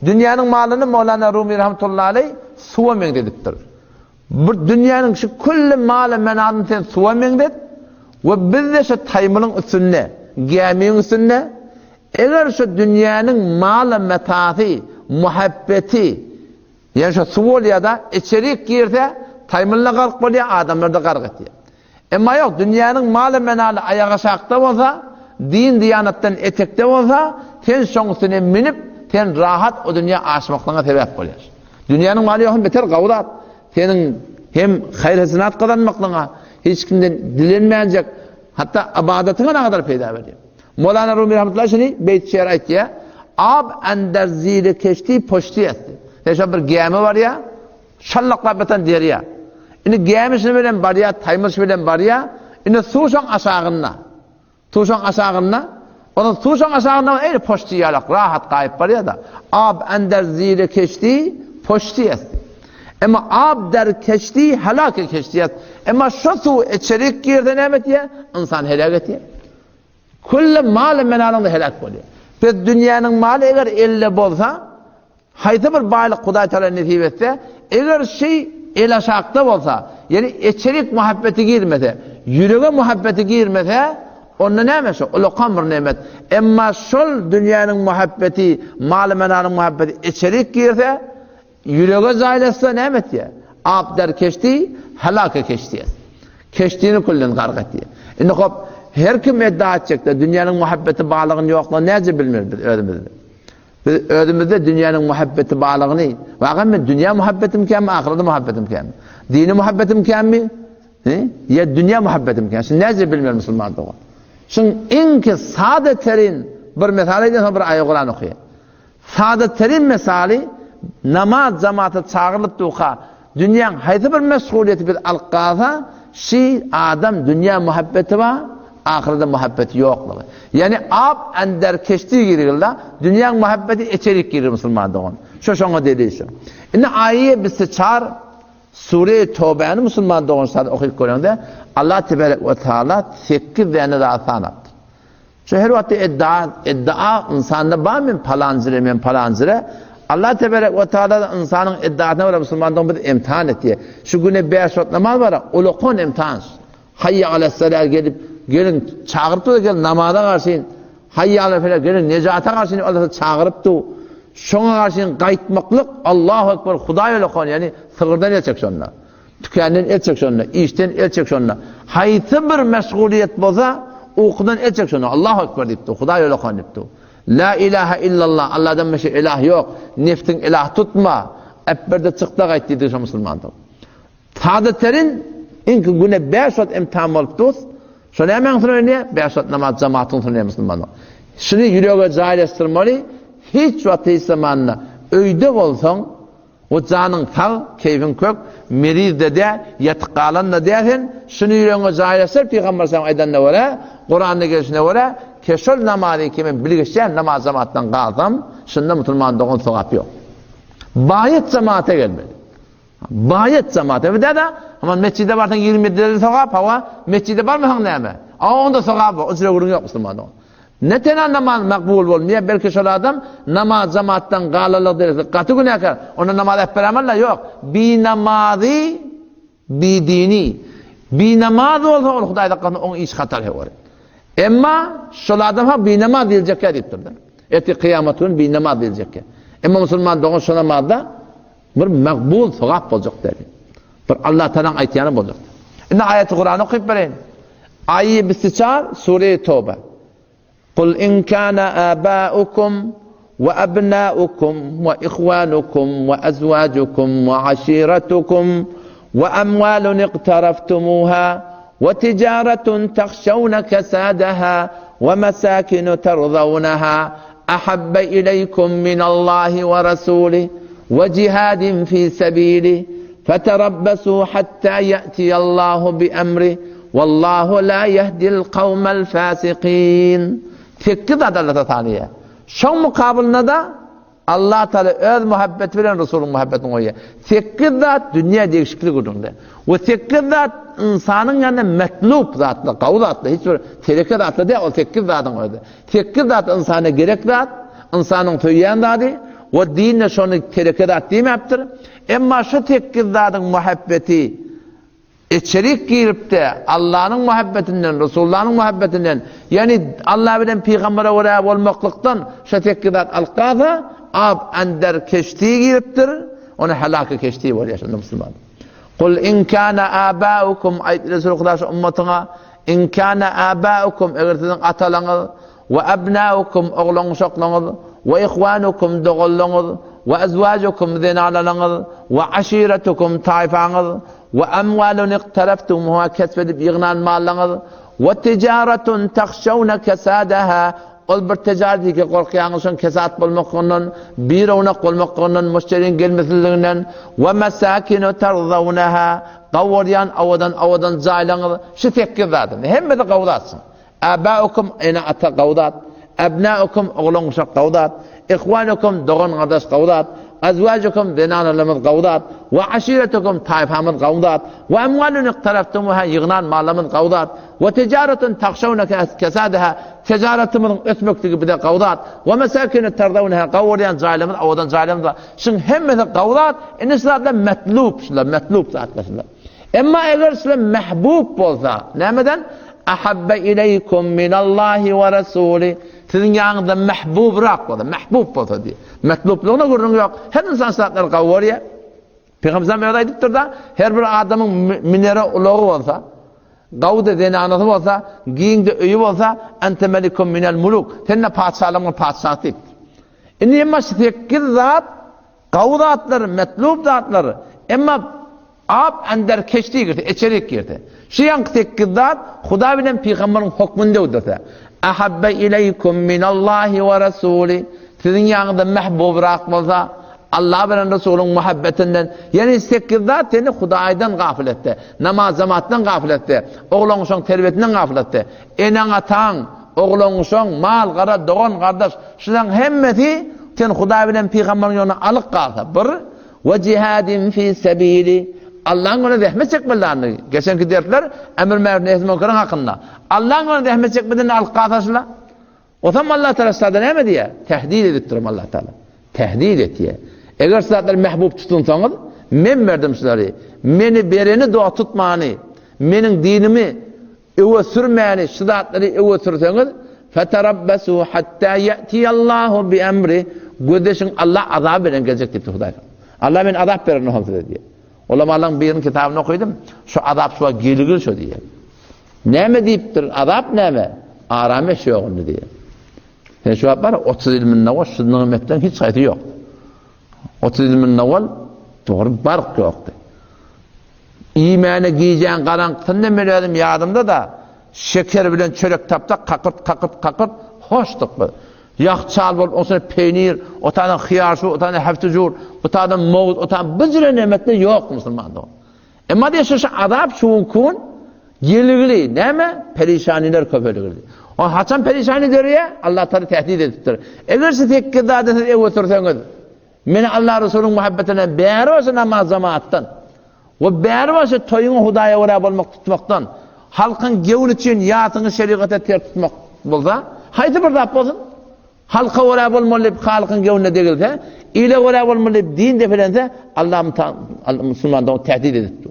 Dünýäniň malyny Mowlana Rumi rahmetullahi aleý suwa meňzedipdir. Bir dünýäniň şu külli maly menalyny sen suwa meňzet we biz-de şu taýmylyň üstünde, gämiň üstünde, eger şu dünýäniň maly metasy, muhabbeti, ýani şu suw bolýar-da, içerik girse, taýmyl-da gark bolýar, adamlar-da gark etýär. Emma ýok, dünýäniň maly-menaly aýagaşakda bolsa, din-diýanatdan etekde bolsa, sen şoň üstüne münüp, sen rahat o dünýä aşmaklygyňa sebäp bolýar. Dünýäniň maly ýok hem beter gawy zat. Seniň hem haýyr-hesenat gazanmaklygyňa, hiç kimden dilenmänjek, hatda ybadatyňa nagadar peýda berýär. Mowlana Rumi rahmetullahi şuny beýt şeýer aýtýar, Ab ender ziri keşti poşti est. Sen şo bir gämi barýar, Şallaklap ýatan derýa. Indi gämi şuny bilen barýar, taýmyr şu bilen barýar. Indi suw şoň aşagynda. Suw şoň aşagynda. Onuň suw şoň aşagynda eýle poçti ýalak rahat gaýyp barýar-da. Ab ender zire keşti, poçti est. Emma ab der keşti, helake keşti est. Emma şo suw içerik girse näme etýär? Ynsan heläk etýär. Külli maly menalyňda heläk bolýar. Biz dünýäniň maly eger elde bolsa, Haýsy bir baýlyk Hudaý Tagala nesip etse, eger şi el aşakda bolsa, ýagny eçerik muhabbeti girmese, ýürege muhabbeti girmese, onda näme şo? Ulakan bir nemet. Emma şol dünýäniň muhabbeti, maly-menanyň muhabbeti eçerik girse, ýürege jaýlaşsa näme etýär? Ab der keşdi, helake keşdi. Keşdini külden gark etýär. Indi hop, her kim edda etjekde, dünýäniň muhabbeti barlygyny ýoklugyny näce bilmeli biz özümizde? Biz özümizde dünýäniň muhabbeti barlygyny, wagam men dünýä muhabbetim kämmi, ahyrete muhabbetim kämmi? Dini muhabbetim kämmi? He? Ýa dünýä muhabbetim kämmi? Şuny näce bilmeli musulman dogan? Şuň iňki sada terin bir mysal aýdýan, soň bir aýat Kuran okaýan. Sada terin mysaly namaz jamaata çagyrylyp durka, Dünýäň haýsy bir meşgulyýeti biz alyp galsa, şi adam dünýä muhabbeti bar, ahyrete muhabbeti ýoklugy. Ýagny ab ender keşdi girgilda, dünýäň muhabbeti eçerik girir musulman dogan. Şo şoňa delil şo. Indi aýy bisi çar Sure Tobäni musulman dogan şada okyp göreňde Allah tebarek we taala 8 däne zat sanapdyr. Şu her wagtda iddia, iddia ynsanda bar men palanjyre, men palanjyre. Allah teberek we taala ynsanyň iddiasyna görä musulmandygyny biz imtihan etýär. Şu güne 5 wagt namaz bar, ulakan imtihan. Hayya alessala gelip, gelin çagyryp dur, gel namaza garşy. Hayya alel felah gelin nejata garşy Allah çagyryp dur. Şoňa garşy gaýtmaklyk Allahu ekber Hudaý ulakan, ýani sygyrdan el çek şonda. Tükenden el çek şonda, işden el çek şonda. Haýsy bir meşgulyýet bolsa, ukudan el çek şonda. Allahu ekber diýip dur, Hudaý ulakan diýip dur. La ilaha illallah, Allahdan başga ilah ýok. Nefsiň ilah tutma. Äpberde çykda gaýt diýdi şo musulmandyr. Sada terin iňki güne 5 wagt imtihan bolup dur. Şo nämäň üstüne oýnaýar? 5 wagt namaz jamatyň üstüne oýnaýar musulmanlar. Şuny ýürege jaýlaşdyrmaly, hiç wagt hiç zamanda öýde bolsaň, O janyň sag, keýfiň kök, meriz-de däl, ýatyp galan-da däl sen, şuny ýüregiňe jaýlaşdyr, Pygamber sallam aýdanyna görä, Kuranda gelşine görä, ke şol namazy ki men bilgeşlän namaz jamaatdan galsam, şunda musulman dogan sogap ýok. Baýat jamaata gelmeli. Baýat jamaata. Bir däde, aman mesjide barsaň 27 derece sogap, hawa, mesjide barmasaň näme? A onda sogap bar, o jüre gürrüň ýok musulman dogan. Ne tena namaz makbul bolmaýar, belki şol adam namaz jamaatdan galanlyk derejesi gaty günäkär. Onda namaz äpberämalla ýok. Binamazy bidini. Binamaz bolsa ol Hudaý saklasyn oň işi hatar höwür. Emma şol adam ha binamaz diýiljekkä diýipdir-de. Ertir kyýamat gün binamaz diýiljekkä. Emma musulman dogan şo namazda bir makbul sogap boljak däl. Bir Allah Tagalaň aýtýany boljak. Indi aýaty Kurany okyp bereýin. Aýy bistiçar Sure Toba. Kul in kana abaukum we abnaukum we ihwanukum we azwajukum we aşiratukum we amwalun iqtaraftumuha we tijaratun tahşawna kasadaha we masakinu tarzawnaha ahabba ileýkum minallahi we rasulih we jihadin fi sabilih feterabbasu hatta ýa'tiýallahu bi emrih wallahu la ýehdil kawmel fasikin. Sekiz zat Alla sanaýar. Şoň mukabylynda-da Allah Taala öz muhabbeti bilen Resulyň muhabbetini goýýar. Sekiz zat dünýä degişikli gürrüňde. We sekiz zat ynsanyň ýanynda metlub zatlar, gawy zatlar, hiç bir teleke zatlar däl, ol sekiz zadyň özi. Sekiz zat ynsana gerek zat, ynsanyň söýýän zady. we dinde şony tereke zat diýmäpdir. Emma şu sekiz zadyň muhabbeti içerik girip-de, Allanyň muhabbetinden, Resulullanyň muhabbetinden, ýagny Alla bilen pygambere görä bolmaklykdan şu sekiz zat alyp galsa, ab ender keşti giripdir, ony helaki keşti bolýar şonda musulman. Kul in kana abaukum aýt Resul Huda şu ummatyňa in kana abaukum eger siziň atalaňyz we abnaukum oglan-uşaklaryňyz we ihwanukum doganlaryňyz we azwajukum zenanalaryňyz we aşiretukum taýfaňyz we amwalun iqtaraftumuha kesp edip ýygnan mallaryňyz we tijaratun tahşawna kesadaha Ol bir tejaret ýeke gorkýaňyz şoň kesat bolmaklygyndan, birownak bolmaklygyndan, müşderiň gelmesizliginden, we mesakinu tarzawnaha, gawurýan owadan-owadan jaýlaryňyz, şu sekiz zadyň hemmesi gowy zatsyň. Äbäukum, ene-ata gowy zat, ebnäukum, oglan-uşak gowy zat, ihwanukum, dogan-gardaş gowy zat, azwajukum, zenanalarymyz gowy zat, we aşiretukum, taýpamyz gowy zat, we emwalun iqtaraftumuha, ýygnan mallarymyz gowy zat, We tijaretun tahşawna kesadaha, tijaretimiziň ösmekligi bize gowy zat. We mesakinu tardawnaha, gowy görýän jaýlarymyz, owadan jaýlarymyz bar. Şuň hemmesi gowy zat, indi şu zatlar metlub, şular metlub zatlar şular. Emma eger şular mehbub bolsa, nämeden? Ahabba ileýkum minallahi we rasuli, siziň ýanyňyzda mehbubrak bolsa, mehbub bolsa diýýär. Metlublygyna gürrüň ýok. Her ynsan şu zatlary gowy görýär. Pygamberimiz özi aýdypdyr-da, her bir adamyň minere ulagy bolsa, gawuda zenanasy bolsa, giňde öýi bolsa, ente melikum minel muluk, sen-de patyşalaryň bir patyşasy diýipdir. Indi emma şu sekiz zat gawy zatlar, metlub zatlar, emma ab ender keşdi girse, içerik girse. Şu ýaňky sekiz zat Hudaý bilen pygamberiň hokmunda öwdürse. Ahabbe ileýkum minallahi we rasuli, siziň ýanyňyzda mehbubrak bolsa, Allah bilen Resulyň muhabbetinden, ýagny sekiz zat seni Hudaýdan gafyl etdi, namaz-jamatdan gafyl etdi, oglan-uşagyň terbiýesinden gafyl etdi. Eneň-ataň, oglan-uşagyň, mal-gara, dogan-gardaş, şularyň hemmesi sen Hudaý bilen pygamberiň ýoluna alyk galsa, bir, we jihadin fi sebili, Allahyň ýolunda zähmet çekmeli Geçenki dersler emr märuf nehy münkerin hakynda. Allahyň ýolunda zähmet çekmeden alyk galsa şular. Otam Allah Taala şada näme diýýär? Tehdit edip durum Allah Taala. Tehdit etýär. Eger şu zatlar mehbub tutunsaňyz, men berdim şulary. Meni bereni dost tutmany, meniň dinimi öwe sürmäni, şu zatlary öwe sürseňiz, feterabbasu hatta yatiyallahu bi emri, gözleşiň Allah azap bilen geljek diýipdir Hudaý. Allah men azap bererin oňa size diýýär. Ulamalaryň biriniň kitabyny okydym, şu azap şu wagt geligil şo diýýär. Näme diýipdir, azap näme? Aram eş ýok indi diýýär. Sen şu wagt bar, 30 ýyl munda bol, şu nygmetleň hiç haýsy ýok. 30 ýyl munda bol, dogry bark ýokdy. Iýmäne gijäň garaňkysynda men özüm ýadymda-da, şeker bilen çörek tapsak, kakyrt, kakyrt, kakyrt, hoşduk biz. Ýag çal bolup, onsoň peýnir, o taýdan hyýar şu, o taýdan häftijur, bu taýdan mowuz, o taýdan bu jüre nemetler ýok musulman dogan. Emma diýe şu azap şu gün geligili, näme? Perişaniler köpeligili. O haçan perişani dörýär? Allah Taala tehdit edipdir. Eger siz sekiz zady siz ew otursaňyz, meni Allah Resulyň muhabbetinden bäri bolsa namaz jemaatdan we bäri bolsa toýuňy Hudaýa görä bolmak tutmakdan, halkyň gewni üçin ýasyňy şerigata ter tutmak bolsa, haýsy bir zat bolsun? Halka görä bolmaly diýip halkyň göwnüne degilse, ile görä bolmaly diýip din depelense, Allah musulmandan ony tehdit edip dur.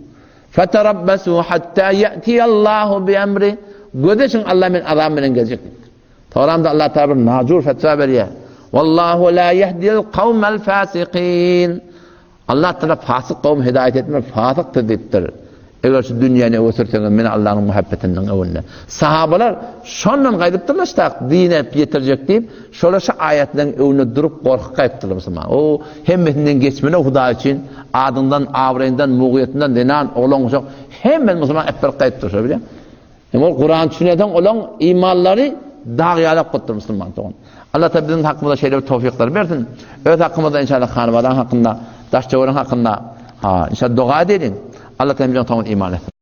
Feterabbasu hatta ya'tiyallahu bi emri. Gözeşiň Allah men azap bilen geljek diýipdir. Soňram-da Allah Taala bir najur fetwa berýär. Wallahu la yahdil kawmel fasikin. Allah Taala fasyk kowmy hidaýat etmez, fasykdyr diýipdir. Eger şu dünýäni öňe sürseňiz, men Allanyň muhabbetiniň öňünde. Sahabalar şondan gaýdypdyrlar ştak dine ýetirjek diýip, şolar şu aýatlaryň öňünde durup gorkup gaýypdyrlar musulman. O hemmesinden geçmeli Hudaý üçin, adyňdan, abraýyňdan, mugyýetinden, zenan, oglan, uşak hemme musulman äpberip gaýypdyr şo bilýän. Hem ol Kur'an düşüneseň olaň imanlary dag ýalak bolupdyr musulman dogan. Allah taala biziň hakymyzda şeýle bir towfikler bersin. Öz hakymyzda inşallah hanabadan hakynda, daş-töwerek hakynda ha inşallah doga edeliň. Allah taala biziň iman etsin.